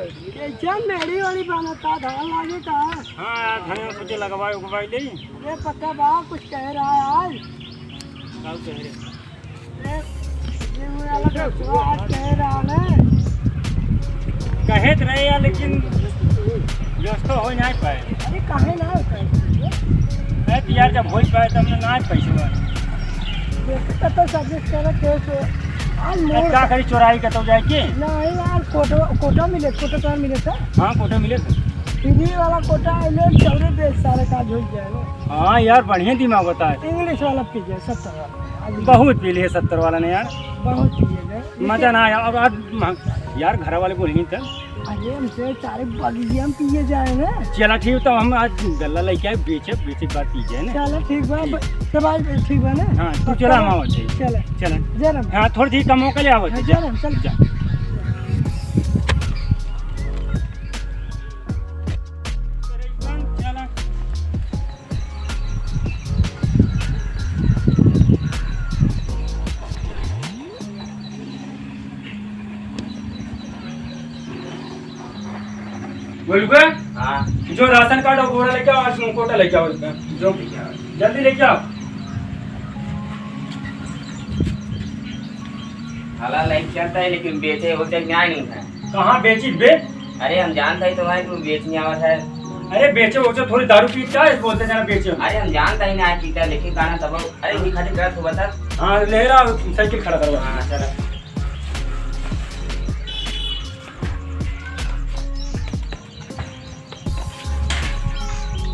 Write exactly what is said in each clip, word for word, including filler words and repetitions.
ये क्या मेड़ी वाली बनता, धान लागे का? हाँ यार, धनिया सोचे लगवाई उगवाई ले। अरे पता बा, कुछ कह रहा है आज। का कह रहे? अरे, ये वो वाला दोस्तवा आज कह रहा ना। कहे तो रहे यार, लेकिन व्यवस्था हो नहीं पाए। अरे, काहे ना होता है? अरे तो यार, जब हो ही पाए तो हमने ना पैसे वाले। व्यवस्था तो सब कुछ करे, केस आज अरे मोड़ का करी, चोराई का तो जाए के? नहीं यार, कोटा, कोटा मिले, कोटा तो मिले था। हाँ, कोटा मिले था। फ्री वाला कोटा आइले, चौरे देश सारे काज हो जाए ना। हाँ यार, बढ़िया दिमाग बताए। इंग्लिश वाला पी जाए, सत्तर वाला। बहुत पी लिए सत्तर वाला ने यार। बहुत पिए गए। मजा ना आया। और आज म-, यार, घर वाले बोली तो। अरे, हमसे सारे बगिया में पिए जाए ना। चला ठीक, तो हम आज गल्ला लेके आए, बेचे, बेचे के बाद पी जाए ना। चला ठीक बा, ठीक। अब सब आज ठीक बा ना? हाँ, तू चला, हम आवत है। चला। चला। जय राम। हाँ, थोड़ी देर कम हो के ले आवत है। हाँ, जय राम, चल। जा। चला। बोलू के? हाँ। जो राशन कार्ड और बोरा लेके आओ, आज कोटा लेके आओ इसका। जो जल्दी लेके आओ। हला लाइन चलता है, लेकिन बेचे होते न्याय नहीं है। कहाँ बेची बे? अरे हम जानता ही तो भाई तू बेचने आवत है। अरे बेचे वोचे थोड़ी, दारू पीता है, बोलते जाना बेचे। अरे हम जानता ही ना है पीता, लेकिन गाना तब, अरे वही खातिर गलत हो बता। हाँ ले रहा, साइकिल खड़ा करवा। हाँ चलो।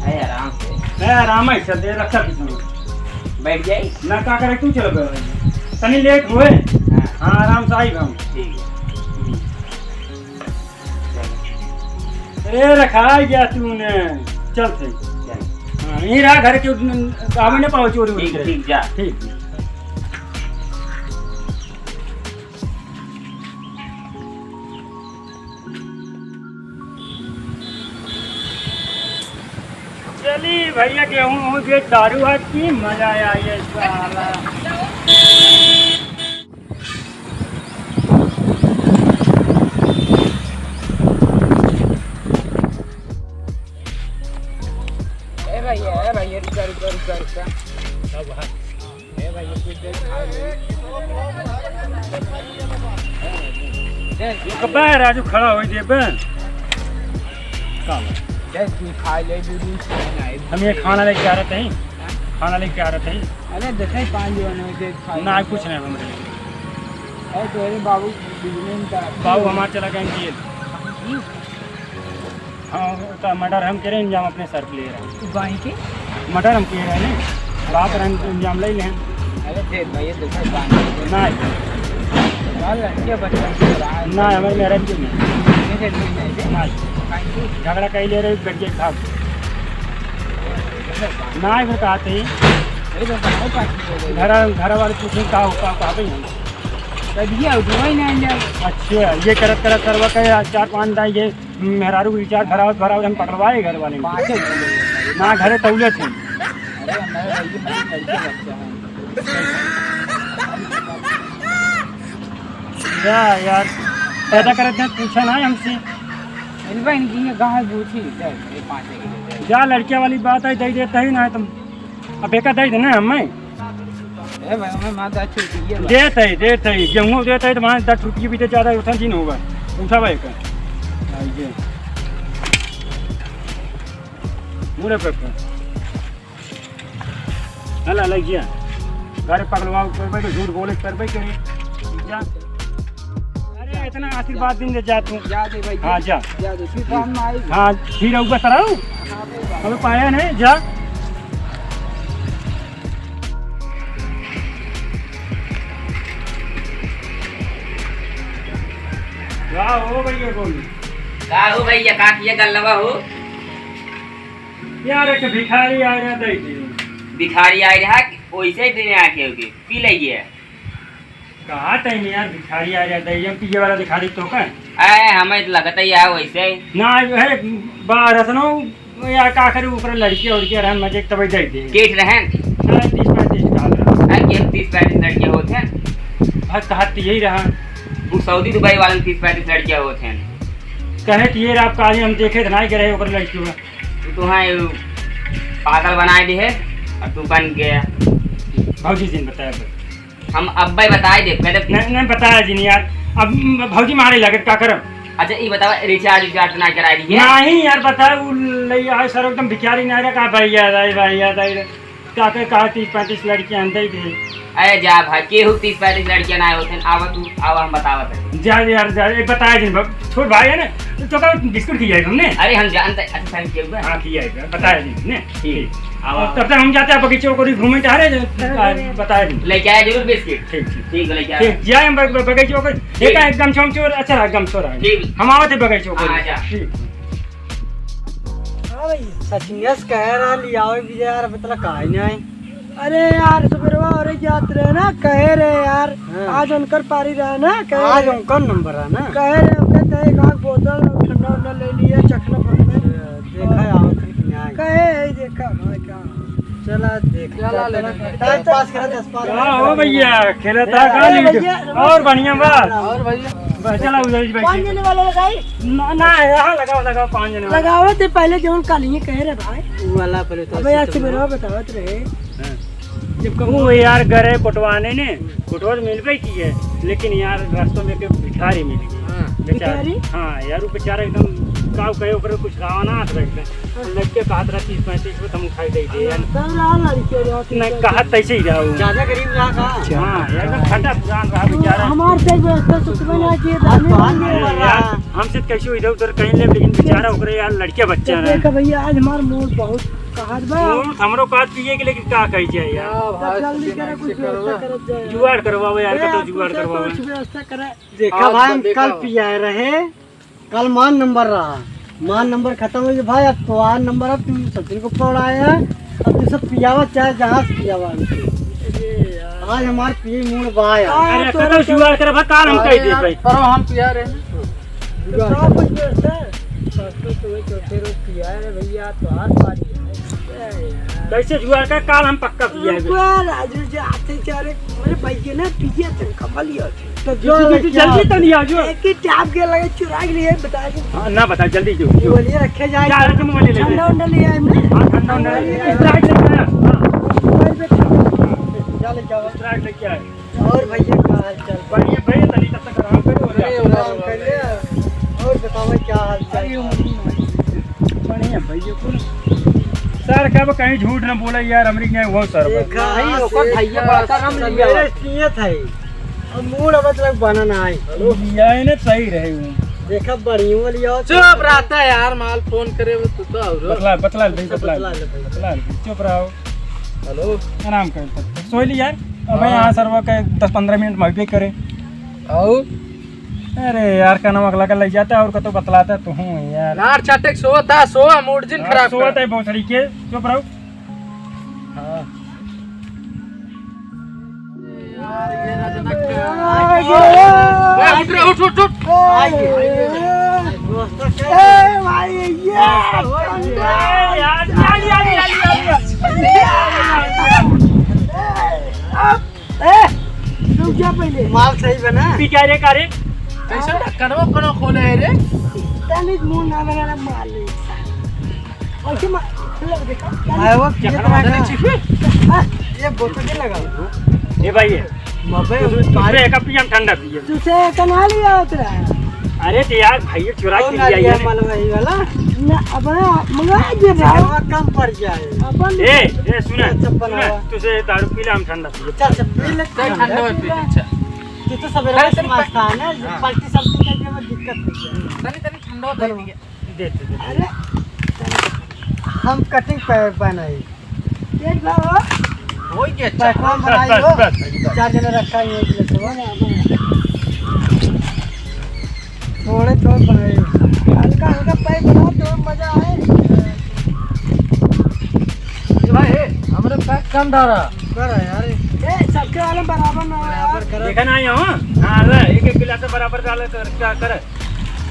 अरे आराम से। ए, आराम है, चल दे, रखा पीछे में। बैठ जाई? ना, का करे, तू चल बे। तनी लेट हुए। हाँ। हाँ, आराम से आई हम। ठीक है। हम्म। चल। ए, रखा गया तूने। चल से। चल। हाँ, यहीं रहा घर के, आवे ना पावे चोरी वोरी ठीक, करे। ठीक, जा। ठीक। चली भैया, गेहूं वहूं बेच, दारू आज की मजा आ ये साला। ए भैया, ए भैया, रुका, रुका, रुका, रुका। कब्बा है राजू, खड़ा होई जेबे। का बा? देख, तू खा ले, दू दिन से नहीं आए। हम ये खाना लेके आ रहे थे, खाना लेके आ रहे थे। अरे, देखे पाँच जन हो, देख, खा ना, ले। कुछ नहीं हमरे। अरे, तोरे बाबू बिजनेस में का बाबू हमार चला गए जेल। हम्म। हाँ, तो मर्डर हम करे, इल्जाम अपने सर पे ले रहे हैं। तू बाई के? मर्डर हम किए रहे नहीं, बाप रहे, इल्जाम ले लें। अरे दे भाई, ये तो भाई बांध दे। ना। बाल लड़के बच्चे को रहा है। ना, हमारे मेहरारू के नहीं। मेरे भी नहीं दे। ना। बाई के? झगड़ा कहीं ले रहे, गड़िया खाब। ना, इधर कहा थे। अरे तो बाहर पार्टी हो गई। घर, घर वाले पूछे, "का हो, का, का भाई हम?" तब ये उठवाई ना अंदर। अच्छा, ये करत करत सरवा का चार पाँच दाई ये मेहरारू के रिचार्ज भरावत भरावत हम पकड़वाए घर वाले में। पाँचे घंटे। ना घरे तौले थे। अरे हमारे भाई के पास लड़के बच्चा है। क्या यार, पैदा करत हैं, पूछा ना हमसे। अरे भाई, इनकी ये गाँव है, पूछी, चल, ये पाँचे घंटे। जा, लड़किया वाली बात है, दे देता ही ना है तुम। अब एका दे देना हमें। ए भाई, हमें माता अच्छी होती है भाई। देत है, देत है, गेहूं देत है तो वहाँ दस रुपये भी दे, ज्यादा उठा दिन होगा, उठा भाई का। आइए। मुड़े पे पे। हला लग गया। घर पकड़वा करबे तो झूठ बोले करबे करे। जा। अरे इतना आशीर्वाद दिन दे जा तू। जा दे भाई। हाँ, जा। जा दे, फिर काम में आएगी। हाँ, फिर आऊंगा सर, आऊ। हाँ, भाई, भाई। अबे पाया नहीं, जा। वाह, हो भैया, बोल। का हो भैया, का किया गल्लवा हो? यार, एक भिखारी आ रहा, दे दे। भिखारी आ रहा, वैसे ही देने आके होके, पी ले गया। कहा तैने यार, भिखारी आ रहा, दे, हम पिए वाला भिखारी तो का? ए, हमें तो लगता ही है वैसे ही। ना, है, बा, रसनो, यार, का करी, ऊपर लड़की और के रहन, मजे तबे दे दे। केठ रहन? अरे, तीस पैंतीस का रहा। अरे, केठ तीस पैंतीस लड़कियां होत हैं? अरे, कहा तो यही रहा। वो सऊदी दुबई वाले तीस पैंतीस लड़कियां होत हैं। कहे कि ये आपका आज हम देखे थे, नाहीं करे ओकर लड़की हुआ। तू तो हाँ, यू पागल बनाए दिहे और तू बन गया। भौजी जी ने बताया भाई। हम अब्बे बताए दे, पहले नहीं, नहीं बताया जी नहीं यार। अब भौजी मारे लगे, का करब? अच्छा, ये बतावा, रिचार्ज विचार्ज ना कराई रही है? नहीं यार, बता, वो ले आए सर, एकदम भिखारी नहीं रहा, का भैया दाई, भैया दाई रे। का के कहा तीस पैंतीस लड़कियां हम दे दे। अरे जा भाई, केहू तीस पैंतीस लड़कियां ना होते, आवा तू, आवा हम बतावत है। जा यार, जा, एक बताया जी, छोट भाई है ना, तो का बिस्कुट खियाई हमने। अरे हम जानते, अच्छा, thank you बा। हाँ, खियाई बा, बताया जी ने। ठीक। आवा। तब तक हम जाते हैं बगीचे को घूमे टहरे, बताया जी। लेके आया जरूर बिस्किट। ठीक, ठीक। ठीक, लेके आया। ठीक, जाए हम बग-, बग-, बगीचे को, ठीक। देखा एकदम चमचोर, अच्छा एकदम छोरा है। ठीक। हम आवत है बगीचे को। हाँ, जा। ठीक। हाँ भाई, सचिनिया से कह रहा लियावे भी यार, मतलब काहे नहीं आए? अरे यार, सुबेरवा और जात रहे ना, कहे रहे यार, हाँ। आज उनकर पारी रहा ना, कहे आज रहे। उनकर नंबर रहा ना। कहे रहे, ओके, तो एक आध बोतल और ठंडा उंडा ले लिए, चखना पड़ना। देखा है, आवत है कि नहीं आए? कहे है, देखा, हाँ, क्या? चला, देख, चला, चला, ले, ले, ले। टाइम पास करा, दस पाँच का मिनट हो करा। भैया, खेला था अरे का भैया। और बढ़िया बा। और भैया। बस, चला, उधर ही बैठ। पाँच जने वाला लगाई? ना, ना, यहाँ लगाओ, लगाओ, पाँच जने वाला। लगाओ तो पहले जौन काल ही कहे रहे भाई। वो वाला पहले तो अबे यार, सुबेरवा बतावत रहे। हाँ। जब कहूँ वो यार गरे कोटवाने ने, कोटवा तो मिलबे की है, लेकिन यार रास्तों में के भिखारी मिल गई। हाँ। बेचारा। भिखारी? हाँ यार, वो बेचारा एकदम का कहे, ओकरे कुछ रहा ना हाथ रख दे। लड़के कहत रहा तीस पैंतीस को तुम उठाई दे दे यार। तब रहा लड़के रहा, नहीं, कहत तैसे ही रहा वो। ज्यादा गरीब रहा का? हाँ यार, एकदम फटा पुरान रहा बेचारा। हमार से व्यवस्था सुतबे ना किए, आज तो हाथ नहीं यार, हमसे कैसे इधर उधर कहीं ले, लेकिन बेचारा ओकरे यार लड़के बच्चे तो हैं। देख भैया, आज हमार मूड बहुत कहत बा। मूड हमरो कहत पिए के, लेकिन का कही जाए यार। हाँ, तो भाई, जल्दी करा, कुछ व्यवस्था करत जाए। जुगाड़ करवावे यार, अरे, कतो आप जुगाड़ कुछ करवावे। कुछ व्यवस्था करा। देखा आज भाई, हम देखा कल हो। पिया रहे, कल मान नंबर रहा, मान नंबर खत्म हो गया भाई। अब तो आज नंबर, अब तू सचिन को पकड़ाया, अब तू सब पियावा, चाहे जहाँ से पियावा हमसे। अरे यार। आज हमार पिए मूड बा यार। हाँ, अरे, तो कतौ जुगाड़ कर भाई, काल हम कह दे भाई। पर हम पिया रहे हैं। तो जुगाड़ सब कर। कुछ व्यवस्था है। बस तो तुम्हें चौथे रोज पिया है भैया, तो हर पारी है। अरे यार। कैसे जुगाड़ कर, काल हम पक्का पिया है। रुको यार, राजू जी आते चारे, मेरे भैया ने पिए थे, कमल ही होते। तो जो तू, तू, तू क्या जल्दी तो नहीं आ जो। एक ही टाप के लगे चुरा के लिए बता दे। हाँ, ना बता, जल्दी जो, जो। बोलिए, रखे जाए। जा, तुम बोलिए, ले, ले। ठंडा उंडा ले आए हमने। हाँ, ठंडा उंडा ले, ले। Sprite लेके आया। हाँ। Sprite लेके आया। जा ले जाओ। Sprite लेके आए। और भैया का हाल चाल? बढ़िया भैया, तनी तब तक आराम करो, हो जाओ। अरे, आराम कर ले। और बताओ क्या हाल चाल? अरे, बढ़िया भैया, कुल सर कब कहीं झूठ न बोले यार, हमरी के वो सर बा। देखा, नहीं, हाँ, ओकर भैया बड़ा सर हम लिया। मेरे सीए था ही। अब मूड अब तक बना ना आई। हेलो। लिया है ना, सही रहे हूँ। देखा, बढ़िया वाली और चुप रहता है यार, माल फोन करे वो तो, तो और बतला, बतला ले, बतला ले, बतला ले, बतला ले, चुप रहो। हेलो। आराम कर, सोई ली यार। अबे हाँ। यहाँ सरवा के दस पन्द्रह मिनट में भी करे। और? अरे यार, का नाम अगला का लग जाता है और कतो बतलाता है तू हूँ यार। लार चाटे के सोता, सोआ, मूड जिन हाँ, खराब सोता कर। है भोसड़ी के, चुप रहो। हाँ। यार, ये रजनक का। ए, उठ रे, उठ, उठ, उठ। ए, भाई, ये यार, यार, यार। ए, रुक जा पहले। माल सही बना। पी क्या रे, का रे? कैसे ढक्कन वो कनो खोले है रे? तनिक मुंह ना बना रे, माल ले। और के मा-, खुला देखा। आए वो पिए चकना तो मारने रखा। चिकन। हाँ, ये बोतल के लगा। ए भाई, ये। मबे तू, तू, तू पानी। एक पियम ठंडा पिए। तू से कना लिया उतरा। अरे तो यार, भाई, ये चुरा के लिया ये। मलवाई वाला। ना, अपना मंगा दे भाई। चकना कम पड़ जाए। अपन ए, ए, सुना, अच्छा, सुना, बनावा। तुझे दारू पी ले, हम ठंडा पिए। चल, चल, पी ले। चल, ठंडा पी ले, अच्छा। तू तो सवेरे अरे, से तनी मस्त है ना, हाँ। पलटी सब्जी के लिए वो दिक्कत हो गया। तनी, तनी ठंडा हो जाए। दे, दे, दे। अरे, हम कटिंग पे बनाई। एक बार हो। हो गया, अच्छा। पैक बस, बनाई बस, हो। बस, बस। चार जने रखा है, एक जने से। थोड़े थोड़े बनाई। हल्का हल्का पैक बनाओ तो मजा आए। भाई, ए, हमरे पैक कम डारा। कर यार। ए, सबके वाले बराबर ना हो यार। बराबर करो। देखा ना आया हूँ। हाँ, ले, एक एक गिलास बराबर डाले तो क्या करे?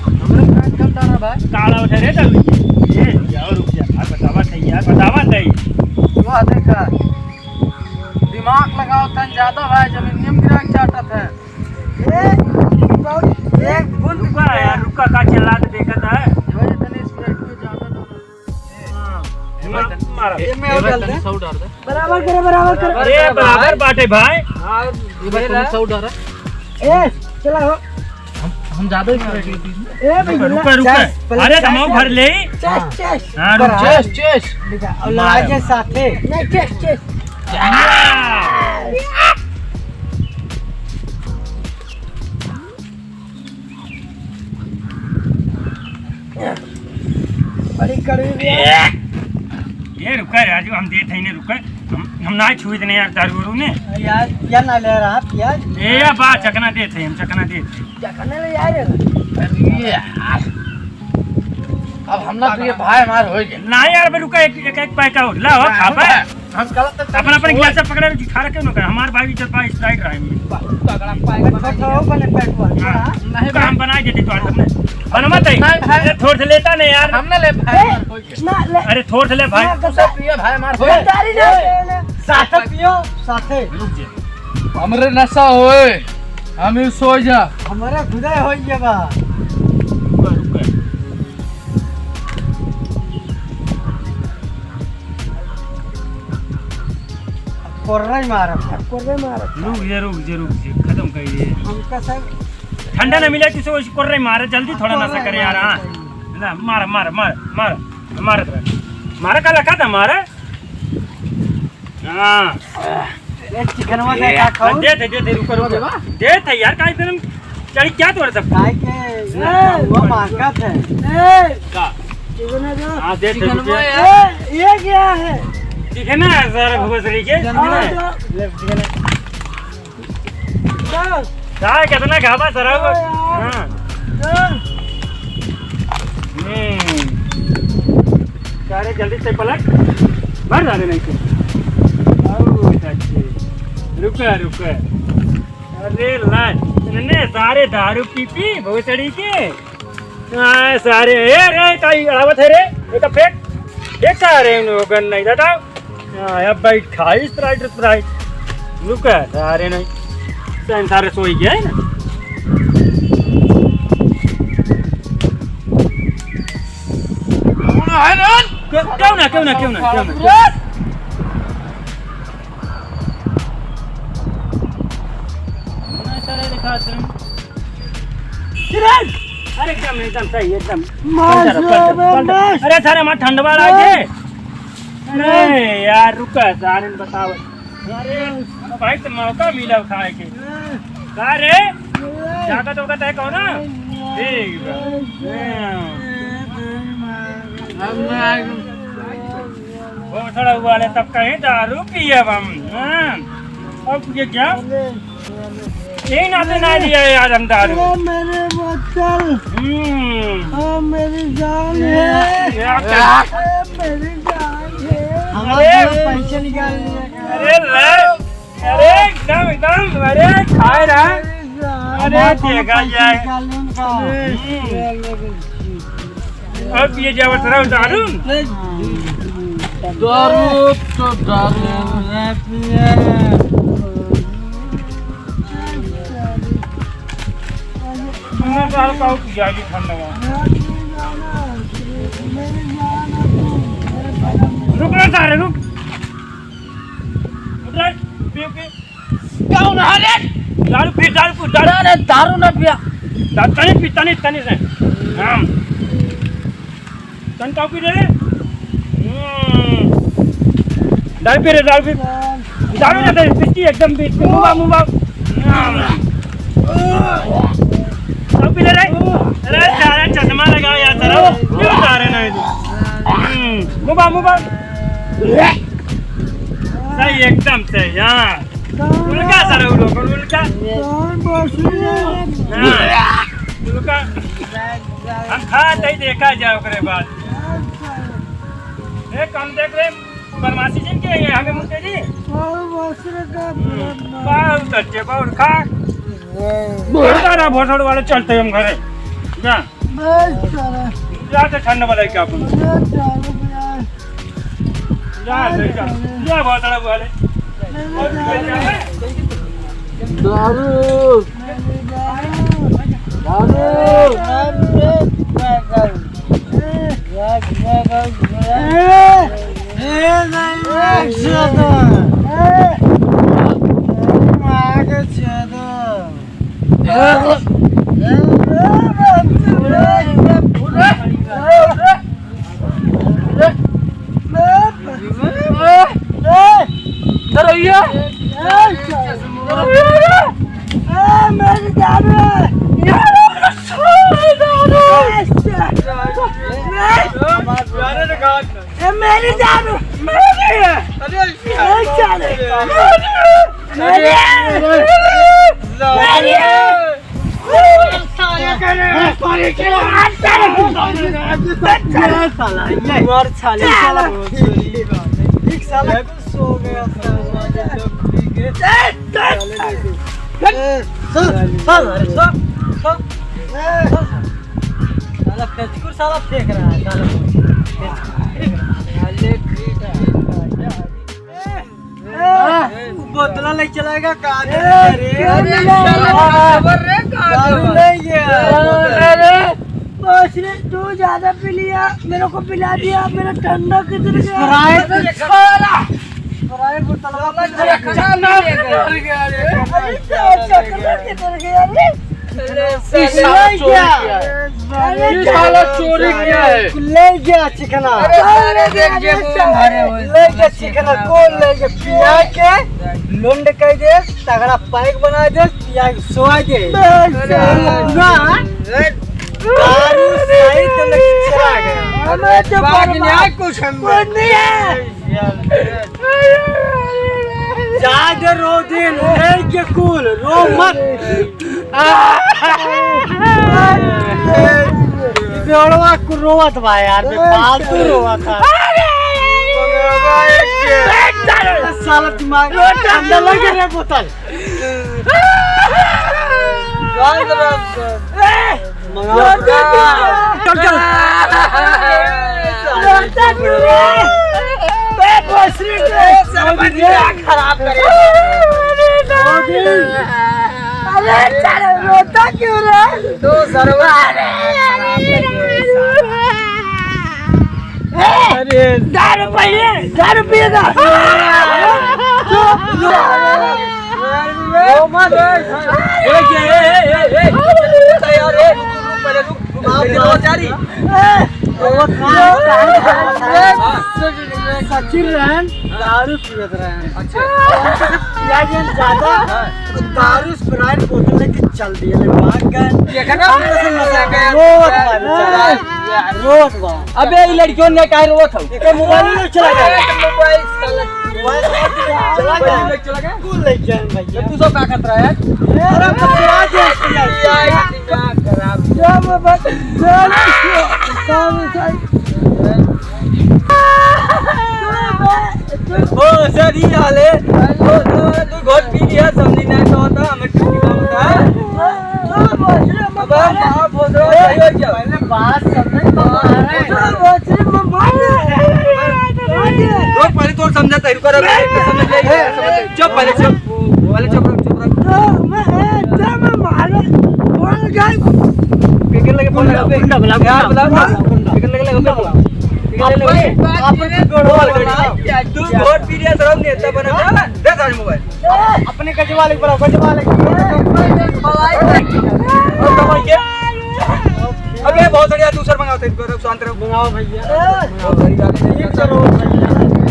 हमरे पैक कम डारा भाई। काला उठे रे, चल। ए, रुक जा, रुक जा। भाई, बतावा सही यार, बतावा सही। वाह, देखा। दिमाग लगाओ तन ज्यादा भाई, जमीन में गिरा के चाटत है। ए, बहुत एक बूंद रुका यार, रुका। का चिल्लात देखत है। हाँ। मार, मार। ये में और डाल दे। बराबर करे, बराबर करे। अरे, बराबर बाटे भाई। हाँ, ये भाई, तनी सौ डाल। ए, चला हो। हम, हम ज्यादा ही Sprite लेते हैं। ए भाई, रुका, रुका। अरे, तमाम भर ले। Chess, chess. हाँ, रुक। Chess, chess. और लड़ाई के साथे। नहीं, चेस, चेस। बड़ी कड़वी भी है। ए, रुका राजू, हम देत हई ने, रुका। हम, हम ना छुई देने यार दारू वारू ने। यार, या ना ले रहा आप यार। ए, या बा, चकना देत हई, हम चकना देत हई। चकना ले यार। अरे यार। अब हम ना तो ये भाई हमार हो गए। ना यार, बे रुका, एक, एक, एक पैक और ला, हो, खा बे। हम गलत तो अपन, अपन गिलास पकड़े रहे, खा रखे ना कर। हमार भाई जब भाई Sprite रहा है। तगड़ा पाएगा। अच्छा, हो बने पेट पर। हाँ। नहीं तो हम बना देते तो आज हमने। बनवा तई। नहीं भाई। अरे थोड़ से लेता नहीं यार। हम ना ले भाई। ए, ना ले। अरे थोड़ से ले भाई। ना, उसे पिए भाई हमार। ए, तारी ना। साथे पियो, साथे। रुक जा। हमरे नशा होए, हम ही सो जा। हमारा खुदा होई बा। रुका, रुका। कोर्रा ही मारब। कोर्रा ही मारब। रुक जे, रुक जे, रुक जे, खत्म कर ये। हमका सब ठंडा ना मिला, किसी को कोर्रा ही मारे, जल्दी थोड़ा नशा करे यार, हाँ। ना, मार, मार, मार, मार, मार, मार, का लगा था, मार। हाँ। ए, चिकनवा का का खाओ? दे दे, दे दे, रुको, रुको। देवा? दे दे यार, काहे इतना चढ़ी क्या तोड़ सब? काहे के? ए, वो मांगत है। ए, का? चिकन है जो। हाँ, दे दे, चिकनवा दे। यार। ए, ये क्या है? चिकन है सर, भोसड़ी के। चिकन है। हाँ, तो ले, चिकन है। का? का, कितना घामा सरा हुआ? ओ यार। हाँ। चल। हम्म। का रे, जल्दी से पलट। भर जा रे नहीं तो। आओ, चाची। रुका, रुका। अरे ला, इतने सारे दारू पी पी, भोसड़ी के। हाँ, सारे, ए रे, काई अड़ावत है रे? ये तो फेंक। ये का रे, इन लोगन नहीं, हटाओ। हाँ, अब बैठ खाई Sprite, Sprite। रुका, सारे नहीं। तो इन सारे सोई गए ना। कौन है रे? क्यों, क्यों ना, क्यों ना, क्यों ना, क्यों ना? अरे एकदम, एकदम सही, एकदम। मार पलटा, पलटा, सारे, पलटा। मार। अरे सारे, हमार ठंडवा लागे। अरे यार, रुका, सारे ने बताओ। अरे भाई, तो मौका मिला खाए के। का रे? जागत होगा तय कहो ना। ठीक बा। हाँ। अब ना आए। भोसड़ा वाले तब कहीं दारू पियब हम, हाँ? अब ये क्या? यही नाते ना लिया यार हम दारू। ओ मेरे बोतल। हम्म। ओ मेरी जान है। क्या? ए, मेरी जान है। हमारे अरे। पैसे निकाल लिए। अरे ले। अरे एकदम, एकदम, अरे खाए रहा। अरे हमारे देखा पैसे जाए। निकाल लेंगे। हम्म। अब ये क्या बता रहा हूँ, दारू? दारू तो दारू। तुमने साल का पिया जी ठंड में। रुक रे सारे, रुक। उठ रे, पी, पी। कौन है रे? दारू पी, दारू पी, दारू। अरे, दारू ना पिया। दा-, तनी पी, तनी, तनी से। हाँ। तनी ताऊ पी रे। हम्म। दारू पी रे, दारू पी। दारू ना दे, पिस्की एकदम पी, पी, मुबा, मुबा। हाँ। ताऊ पी ले रे। अरे, सारा चश्मा लगाओ यार, सारा। क्यों उतारे नहीं तू? हम्म। मुबा, मुबा। सही, एकदम सही, हाँ। उल्का सर, उ लोग, उल्का। हाँ, उल्का। हम खा तई देखा जाए ओकरे बाद। ए, कम देख रे, बदमाशी जिन के है, हमें मुझे जी। बहुत अच्छे, बहुत खा। बहुत सारा भोसड़ वाले चलते हम घरे। जा। बहुत सारा। जा तो ठंड वाला क्या अपन। बहुत सारा। जा, ले जा। जा, बहुत सारा वाले। दारू। अरे, अरे, ए, ए, नहीं, नहीं, छोड़ो। ए, माँ के छोड़ो। ए, ए, ए, ए, ए, ए, ए, ए, मेरी जान। ए, मेरी जान। ए, मेरी। ए, साले। मेरी। मेरी। साला फेंक रहा है, साला। ए, बोतला ले चलाएगा, का दे? ए, अरे, क्या मिला? साला, खबर रे, का दारू दे? नहीं है। अरे, बस रे, तू ज्यादा पी लिया, मेरे को पिला दिया, मेरा ठंडा किधर गया? Sprite। अरे, बोतलवा किधर गया? अरे, चकना किधर गया रे? अरे, साला चोरी किया है। अरे, ये साला चोरी किया है। ले गया चिकना। अरे, सारे देख, जेब में भरे हुए। ले गया चिकना, कौन ले गया? पिया के लुंड कर दे, तगड़ा पैक बना दे, पिया के सोआ दे। बस। ना। दारू सही तो लेके चला गया। हमें तो बाग में कुछ अंदर। कुछ नहीं है। जा दे रो दिन, ले के कुल, रो मत। बेवड़वा को रोवत बा यार, बे फालतू रोवत है। साला दिमाग अंदर लगे रे बोतल। ए, मंगाओ। चल, चल। रोता क्यों रे? बे, भोसड़ी के। ए, साला दिमाग खराब करे। अरे, साला रोता क्यों रे? तो सरवा। अरे, अरे, अरे। ए, अरे। दारू पहले, दारू पिएगा। रो मत। ए, ए, ए, ए, ए। पहले रुक, रुक, रुक, पहले रुक, रुक, पहले रुक, जारी। ए, वो कहाँ, कहाँ, सचिन रहन, दारू पियत रहन। अच्छा। पिया गया ज्यादा, तो दारू Sprite बोतल लेके चल दिए, ले भाग गए। देखा ना? हम तो से मजा आ गया। रोत बाबू, चला। रोत बा। अबे, ई लड़कियों ने काहे रोत हो? एकर मोबाइल नहीं चला गया। मोबाइल साला। मोबाइल चला गया। चला गया? कुल ले जाए भैया। तू सब का करत रहा है? अरे, बकरा दे। दिमाग खराब। क्या बाबा? ओ, सर, ई हाल है। ओ, ओ, तू घोट पी लिया, समझी ना तो होता, हमें टूटी का होता। अब हम आप हो तो सही हो क्या? पहले बात समझ, तो आ रहा है। तो पहले तो समझा था, रुको, रुको, समझ ले, समझ ले। चुप, पहले चुप, पहले चुप रहो, चुप रहो। तो मैं, ए, जब मैं मारो, बोल गए। किधर लगे फोन लगा? गुंडा बुलाओ, यार, गुंडा बुलाओ। गुंडा। किधर लगे, लगे फोन? किधर लगे? आप, आप, तू घोट पी लिया, सरम नेता बना था। दे सारे मोबाइल। अपने गजवाले को बुलाओ, गजवाले को। और दवाई के? अबे बहुत बढ़िया, दूसर मंगाओ, तेरे को शांत रहो। मंगाओ भैया। बहुत बड़ी बात है। एक करो भैया।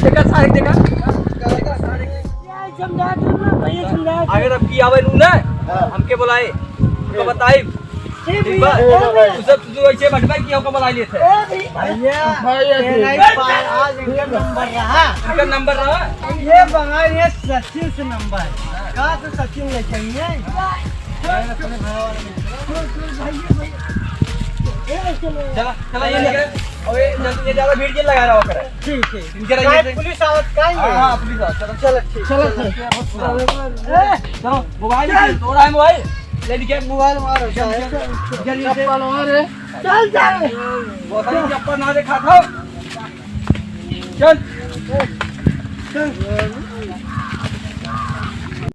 देखा सारे, देखा। सम्राट, भैया सम्राट। अगर अब की आवे नू ना, हाँ। हमके बुलाए, उनको बताई। ठीक बा? तू सब तू ऐसे बैठबा कि हमको बुला लेते हैं। भैया, भैया, ये नहीं पा-, आज इनका नंबर रहा। इनका नंबर रहा? ये बंगाल, ये सचिन से नंबर। कहाँ से सचिन लेके आई है? चला, चला, ये निकल। अबे, जल्दी, ये ज्यादा भीड़ के लगा रहा हो कर। ठीक, ठीक। इनके रहिए से। पुलिस आवत का ही है? हाँ, हाँ, पुलिस आवत, चलो। चलो, ठीक। चलो, चलो। ए! चलो, मोबाइल चल। दे, तोड़ा है मोबाइल। ले, निकल। मोबाइल मारो, चल, चल, चल। चल, चल। चप्पल मारे। चल, चल। बहुत सारी चप्पल ना देखा था। चल। चल।